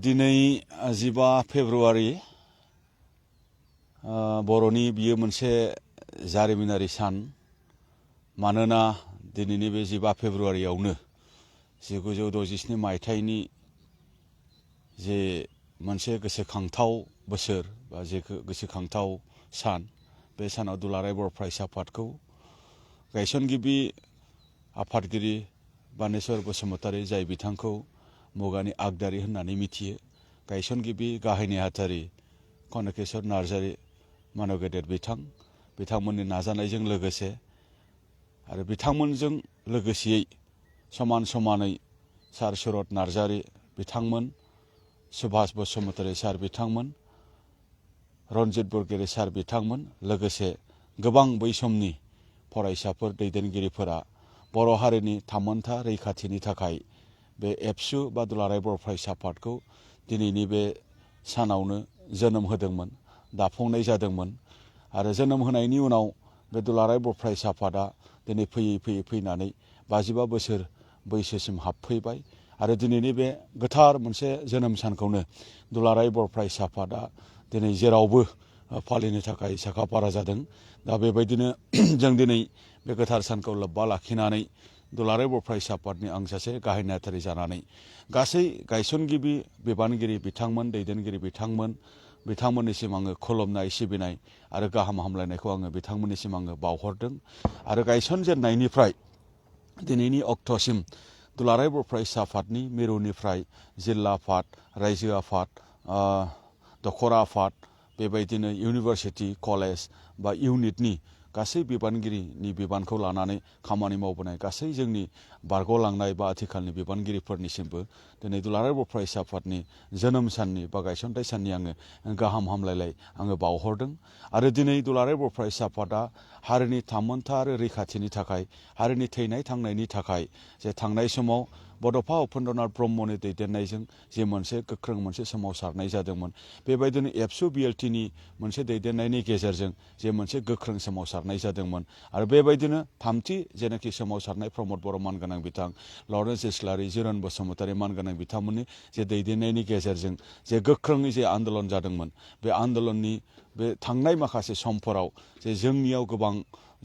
दिनै 15 फेब्रुवारि बर'नि बियो मोनसे जारिमिनारि सान मानोना दिनैनि बे 15 फेब्रुवारियावनो 1967 मायथाइनि जे मोनसे गोसोखांथाव बोसोर बा जे गोसोखांथाव सान बे सानाव दुलाराय बर' फरायसा आफादखौ गायसनगिरि आफादगिरि बानेश्वर बसुमतारी जाय बिथांखौ मुगानि आगदारि होननानै मिथियो गायसनगिरि गाहाय नेहाथारि कनकेश्वर नार्जारी मानव गेदेर बिथांमोननि नाजानायजों लोगोसे आरो बिथांमोनजों लोगोसेयै समान समानै सार सुरत नार्जारी बिथांमोन सुभाष बसुमतारी सार बिथांमोन रन्जित बरगयारी सार बिथांमोन लोगोसे गोबां बै समनि फरायसाफोर दैदेनगिरिफोरा बर' हारिनि थामोनथा रैखाथिनि थाखाय बे एबसु बा दुलाराय बर' फरायसा आफादखौ दिनैनि बे सानावनो जोनोम होदोंमोन दाफुंनाय जादोंमोन आरो जोनोम होनायनि उनाव बे दुलाराय बर' फरायसा आफादा दिनै फैयै फैनानै 55 बोसोर बैसोसिम हाबफैबाय आरो दिनैनि बे गोथार मोनसे जोनोम सानखौनो दुलाराय बर' फरायसा आफादा दिनै जेरावबो फालिनो थाखाय साखाफारा जादों। दा बेबायदिनो जों दिनै बे गोथार सानखौ लोब्बा लाखिनानै दुलाराय बर' फरायसा आफादनि आं सासे गाहाय नेहाथारि जानानै गासै गायसनगिरि बिबानगिरि बिथांमोन दैदेनगिरि बिथांमोननिसिम आङो खुलुमनाय सिबिनाय आरो गाहाम हामलायनायखौ आङो बिथांमोननिसिम आङो बावहरदों आरो गायसनजेननायनिफ्राय दिनैनि अक्ट'सिम दुलाराय बर' फरायसा आफादनि मिरुनिफ्राय जिल्ला आफाद रायजो आफाद दखरा आफाद बेबायदिनो इउनिभारसिटि कलेज बा इउनिटनि गासै बिबानगिरिनि बिबानखौ लानानै खामानि मावबोनाय गासै जोंनि बारग'लांनाय बा आथिखालनि बिबानगिरिफोरनिसिमबो दिनै दुलाराय बर' फरायसा आफादनि जोनोम साननि बा गायसनथाइ साननि आङो गाहाम हामलायनाय आङो बावहरदों आरो दिनै दुलाराय बर' फरायसा आफादा हारिनि थामोनथा आरो रैखाथिनि थाखाय हारिनि थैनाय थांनायनि थाखाय जे थांनाय समाव बड'फा उपेन्द्रनाथ ब्रह्मनि दैदेननायजों जे मोनसे गोख्रों मोनसे सोमावसारनाय जादोंमोन बेबायदिनो एबसु बिएलटिनि मोनसे दैदेननायनि गेजेरजों जे मोनसे गोख्रों सोमावसारनाय जादोंमोन आरो बेबायदिनो थामथि जेनाखि सोमावसारनाय प्रमद बर' मानगोनां बिथां लरेन्स इस्लारि जिरन बसुमतारी मानगोनां बिथांमोननि जे दैदेननायनि गेजेरजों जे गोख्रोङै जे आन्दलन जादोंमोन बे आन्दलननि बे थांनाय माखासे समफोराव जे जोंनियाव गोबां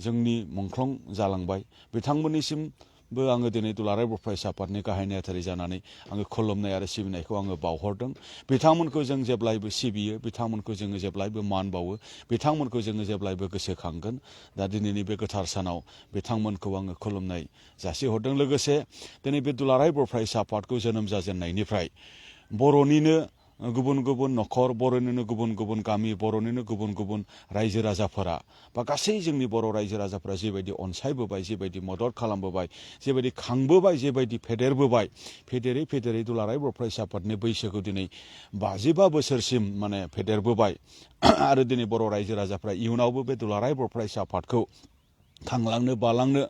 जोंनि मुंख्लं जालांबाय बिथांमोननिसिमबो आङो दिनै दुलाराय बर' फरायसा आफादनि गाहाय नेहाथारि जानानै आङो खुलुमनाय आरो सिबिनायखौ आङो बावहरदों बिथांमोनखौ जों जेब्लायबो सिबियो बिथांमोनखौ जोङो जेब्लायबो मान बावो बिथांमोनखौ जोङो जेब्लायबो गोसोखांगोन दा दिनैनि बे गोथार सानाव बिथांमोनखौ आङो खुलुमनाय जासिहरदों लोगोसे दिनै बे दुलाराय बर' फरायसा आफादखौ जोनोम जाजेननायनिफ्राय बर'निनो गुबुन गुबुन न'खर बर'निनो गुबुन गुबुन गामि बर'निनो गुबुन गुबुन रायजो राजाफोरा बा गासै जोंनि बर' रायजो राजाफोरा जेबायदि अनसायबोबाय जेबायदि मदद खालामबोबाय जेबायदि खांबोबाय जेबायदि फेदेरबोबाय फेदेरै दुलाराय बर' फरायसा आफादनि बैसोखौ दिनै 55 बोसोरसिम माने फेदेरबोबाय आरो दिनै बर' रायजो राजाफ्रा इयुनावबो बे दुलाराय बर' फरायसा आफादखौ थांलांनो बालांनो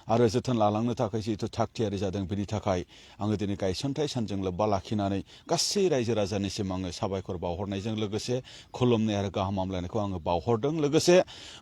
आरो जोथोन लालांनो थाखाय जिहेतु थागथियारि जादों बेनि थाखाय आङो दिनै गायसनथाइ सानजों लोब्बा लाखिनानै गासै रायजो राजानिसिम आङो साबायखर बावहरनायजों लोगोसे खुलुमनाय आरो गाहाम हामलायनायखौ आङो बावहरदों लोगोसे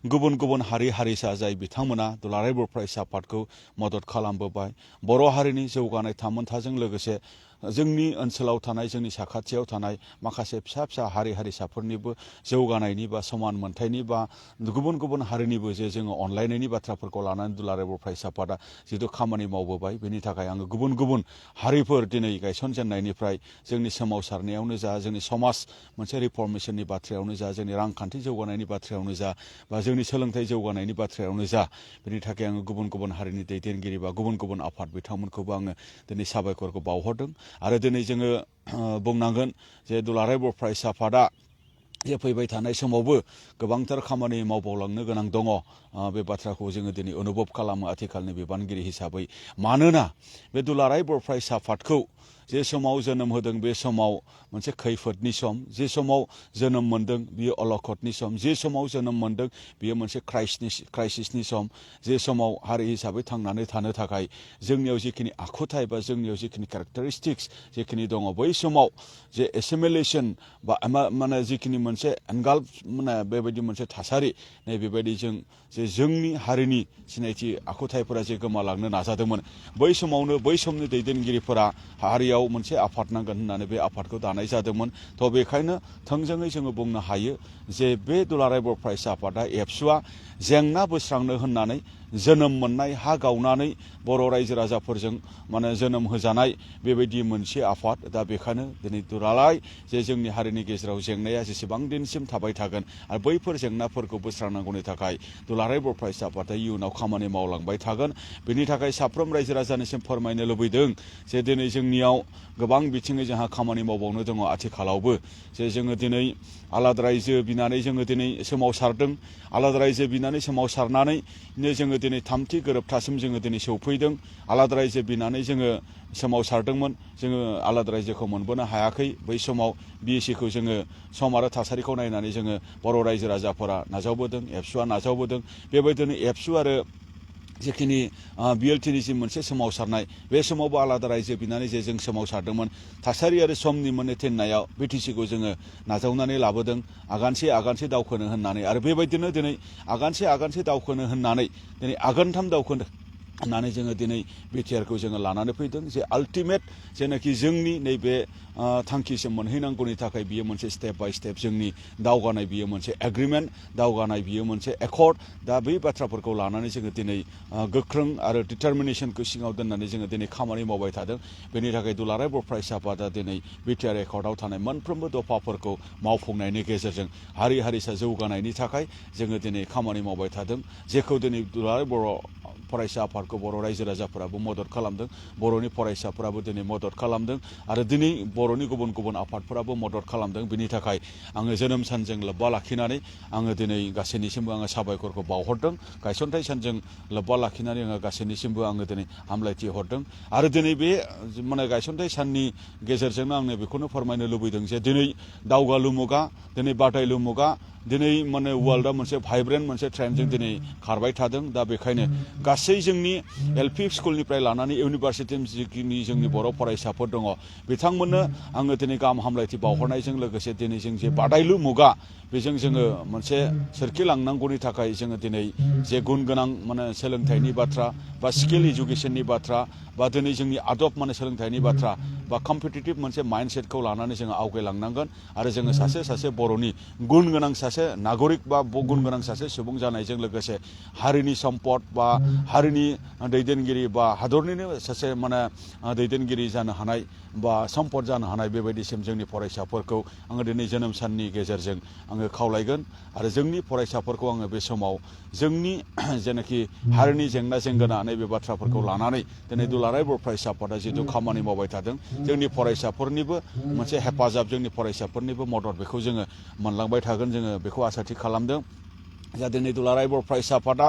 गुबुन गुबुन हारि हारिसा जाय बिथांमोना दुलाराय बर' फरायसा आफादखौ मदद खालामबोबाय बर' हारिनि जौगानाय थामोनथाजों लोगोसे जोंनि ओनसोलाव थानाय जोंनि साखाथियाव थानाय माखासे फिसा फिसा हारि हारिसाफोरनिबो जौगानायनि बा समान मोनथायनि बा गुबुन गुबुन हारिनिबो जे जोङो अनलायनायनि बाथ्राफोरखौ लानानै दुलाराय बर' फरायसा आफादा जिहेतु खामानि मावबोबाय बेनि थाखाय आङो गुबुन गुबुन हारिफोर दिनै गायसनजेननायनिफ्राय जोंनि सोमावसारनायावनो जा जोंनि समाज मोनसे रिफर्मेसननि बाथ्रायावनो जा जोंनि रांखान्थि जौगानायनि बाथ्रायावनो जा बा जोंनि सोलोंथाइ जौगानायनि बाथ्रायावनो जा बेनि थाखाय आङो गुबुन गुबुन हारिनि दैदेनगिरि बा गुबुन गुबुन आफाद बिथांमोनखौबो आङो दिनै साबायखरखौ बावहरदों आरो दिनै जोङो बुंनांगोन जे दुलाराय बर' फरायसा आफादा जे फैबाय थानाय समावबो गोबांथार खामानि मावबावलांनो गोनां दङ बे बाथ्राखौ जोङो दिनै अनुभब खालामो आथिखालनि बिबानगिरि हिसाबै मानोना बे दुलाराय बर' फरायसा आफादखौ जे समाव जोनोम होदों बे समाव मोनसे खैफोदनि सम, जे समाव जोनोम मोनदों बियो अलखदनि सम, जे समाव जोनोम मोनदों बियो मोनसे क्राइसिसनि सम, जे समाव हारि हिसाबै थांनानै थानो थाखाय जोंनियाव जिखिनि आखुथाय बा जोंनियाव जिखिनि केरेक्टारिस्टिक्स जिखिनि दङ बै समाव जे एसिमिलेसन बा माने जिखिनि मोनसे एनगाल्फ माने बेबायदि मोनसे थासारि नै बेबायदि जोंनि हारिनि सिनायथि आखुथायफोरा जे गोमालांनो नाजादोंमोन बै समावनो बै समनि दैदेनगिरिफोरा हारियाव मोनसे आफाद नांगोन होननानै बे आफादखौ दानाय जादोंमोन। थ' बेखायनो थोंजोङै जोङो बुंनो हायो जे बे दुलाराय बर' फरायसा आफादा एबसुआ जेंना बोस्रांनो होननानै जोनोम मोननाय हा गावनानै बर' रायजो राजाफोरजों माने जोनोम होजानाय बेबायदि मोनसे आफाद। दा बेखायनो दिनै दुलाराय जे जोंनि हारिनि गेजेराव जेंनाया जेसेबां दिनसिम थाबाय थागोन आरो बैफोर जेंनाफोरखौ बोस्रांनांगौनि थाखाय दुलाराय बर' फरायसा आफादा इयुनाव खामानि मावलांबाय थागोन। बेनि थाखाय साफ्रोम रायजो राजानिसिम फोरमायनो लुबैदों जे दिनै जोंनियाव गोबां बिथिङै जोंहा खामानि मावबावनो दङ आथिखालावबो, जे जोङो दिनै आलादा रायजो बिनानै जोङो दिनै सोमावसारदों, आलादा रायजो बिनानै सोमावसारनानैनो जोङो दिनै थामथि गोरोबथासिम जोङो दिनै सौफैदों, आलादा रायजो बिनानै जोङो सोमावसारदोंमोन, जोङो आलादा रायजोखौ मोनबोनो हायाखै। बै समाव बिएसिखौ जोङो सम आरो थासारिखौ नायनानै जोङो बर' रायजो राजाफोरा नाजावबोदों, एबसुआ नाजावबोदों। बेबायदिनो एबसु आरो जिखिनि बिएलटिनि जि मोनसे सोमावसारनाय बे समावबो आलादा रायजो बिनानै जे जों सोमावसारदोंमोन, थासारि आरो समनि मोननै थिननायाव बिटिसिखौ जोङो नाजावनानै लाबोदों आगानसे दावखोनो होननानै। आरो बेबायदिनो दिनै आगानसे दावखोनो होननानै दिनै आगानथाम दावखोनो होननानै जोङो दिनै बिटिआरखौ जोङो लानानै फैदों। जे आल्टिमेट जेनाखि जोंनि नैबे थांखिसिम मोनहैनांगौनि थाखाय बियो मोनसे स्टेप बाय स्टेप जोंनि दावगानाय, बियो मोनसे एग्रिमेन्ट दावगानाय, बियो मोनसे एकर्ड। दा बै बाथ्राफोरखौ लानानै जोङो दिनै गोख्रों आरो डिटारमिनेसनखौ सिङाव दोननानै जोङो दिनै खामानि मावबाय थादों। बेनि थाखाय दुलाराय बर' फरायसा आफादा दिनै बिटिआर एकर्डआव थानाय मोनफ्रोमबो दफाफोरखौ मावफुंनायनि गेजेरजों हारि हारिसा जौगानायनि थाखाय जोङो दिनै खामानि मावबाय थादों, जेखौ दिनै दुलाराय बर' फरायसा आफादखौ बर' रायजो राजाफोराबो मदद खालामदों, बर'नि फरायसाफोराबो दिनै मदद खालामदों आरो दिनै बर'नि गुबुन गुबुन आफादफोराबो मदद खालामदों। बिनि थाखाय आङो जोनोम सानजों लोब्बा लाखिनानै आङो दिनै गासैनिसिमबो आङो साबायखरखौ बावहरदों। गायसनथाइ सानजों लोब्बा लाखिनानै आङो गासैनिसिमबो आङो दिनै हामलायथि हरदों। आरो दिनै बे माने गायसनथाइ साननि गेजेरजोंनो आंनो बेखौनो फोरमायनो लुबैदों जे दिनै दावगालु मुगा, दिनै बादायलु मुगा, दिनै माने वर्ल्डआ मोनसे भाइब्रेन्ट मोनसे ट्रेन्डजों दिनै खारबाय थादों। दा बेखायनो गासै जोंनि एलपि स्कुलनिफ्राय लानानै इउनिभारसिटिसिम जिखिनि जोंनि बर' फरायसाफोर दङ बिथांमोननो आङो दिनै गाहाम हामलायथि बावहरनायजों लोगोसे दिनै जों जे बादायलु मुगा बेजों जोङो मोनसे सोरखिलांनांगौनि थाखाय जोङो दिनै जे गुन गोनां माने सोलोंथाइनि बाथ्रा बा स्किल इडुकेसननि बाथ्रा बा दिनै जोंनि आदब माने सोलोंथाइनि बाथ्रा बा कम्पिटिटिभ मोनसे माइन्डसेटखौ लानानै जोङो आवगायलांनांगोन आरो जोङो सासे बर'नि गुन गोनां सासे नागरिक बा गुन गोनां सासे सुबुं जानायजों लोगोसे हारिनि सम्पद बा हारिनि दैदेनगिरि बा हादरनिनो सासे माने दैदेनगिरि जानो हानाय बा सम्पद जानो हानाय बेबायदिसिम जोंनि फरायसाफोरखौ आङो दिनै जोनोम साननि गेजेरजों आङो खावलायगोन। आरो जोंनि फरायसाफोरखौ आङो बे समाव जोंनि जेनाखि हारिनि जेंना जेंगोना नैबे बाथ्राफोरखौ लानानै दिनै दुलाराय बर' फरायसा आफादा जिहेतु खामानि मावबाय थादों, जोंनि फरायसाफोरनिबो मोनसे हेफाजाब, जोंनि फरायसाफोरनिबो मदद बेखौ जोङो मोनलांबाय थागोन, जोङो बेखौ आसा थि खालामदों। जा दिनै दुलाराय बर' फरायसा आफादा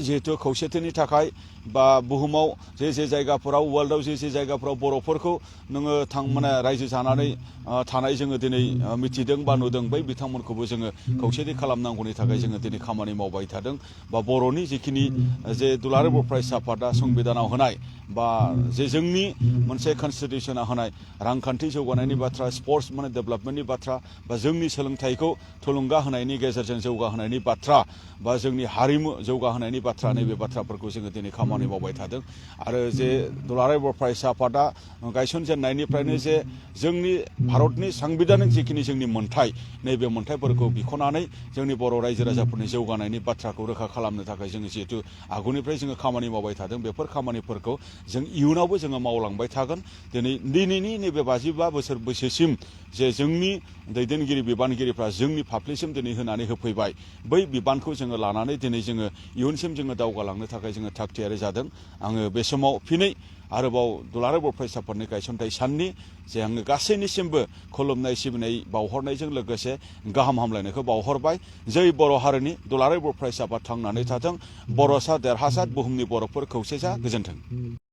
जिहेतु खौसेथिनि थाखाय बा बुहुमाव जे जायगाफोराव वर्ल्डआव जे जायगाफोराव बर'फोरखौ नोङो माने रायजो जानानै थानाय जोङो दिनै मिथिदों बा नुदों, बै बिथांमोनखौबो जोङो खौसेथि खालामनांगौनि थाखाय जोङो दिनै खामानि मावबाय थादों। बा बर'नि जिखिनि जे दुलाराय बर' फरायसा आफादा संबिधानाव होनाय बा जे जोंनि मोनसे कनस्टिटिउसनाव होनाय रांखान्थि जौगानायनि बाथ्रा, स्पर्ट्स माने डेभेलपमेन्टनि बाथ्रा बा जोंनि सोलोंथाइखौ थुलुंगा होनायनि गेजेरजों जौगाहोनायनि बाथ्रा बा जोंनि हारिमु जौगाहोनायनि बाथ्रा, नैबे बाथ्राफोरखौ जोङो दिनै खामानि मावबाय थादों। आरो जे दुलाराय बर' फरायसा आफादा गायसनजेननायनिफ्रायनो जे जोंनि भारतनि सांबिधानिक जिखिनि जोंनि मोन्थाय नैबे मोन्थायफोरखौ बिख'नानै जोंनि बर' रायजो राजाफोरनि जौगानायनि बाथ्राखौ रोखा खालामनो थाखाय जोङो जिहेतु आगुनिफ्राय जोङो खामानि मावबाय थादों, बेफोर खामानिफोरखौ जों इयुनावबो जोङो मावलांबाय थागोन। दिनैनि नैबे 55 बोसोर बैसोसिम जे जोंनि दैदेनगिरि बिबानगिरिफ्रा जोंनि फाफ्लिसिम दिनै होनानै होफैबाय, बै बिबानखौ जोङो लानानै दिनै जोङो इयुनसिम जोङो दावगालांनो थाखाय जोङो थागथियारि जादों। आङो बे समाव फिनै आरोबाव दुलाराय बर' फरायसाफोरनि गायसनथाइ साननि जे आङो गासैनिसिमबो खुलुमनाय सिबिनाय बावहरनायजों लोगोसे गाहाम हामलायनायखौ बावहरबाय। जै बर' हारिनि दुलाराय बर' फरायसा आफाद थांनानै थाथों, बर'सा देरहासार, बुहुमनि बर'फोर खौसे जा, गोजोन्थों।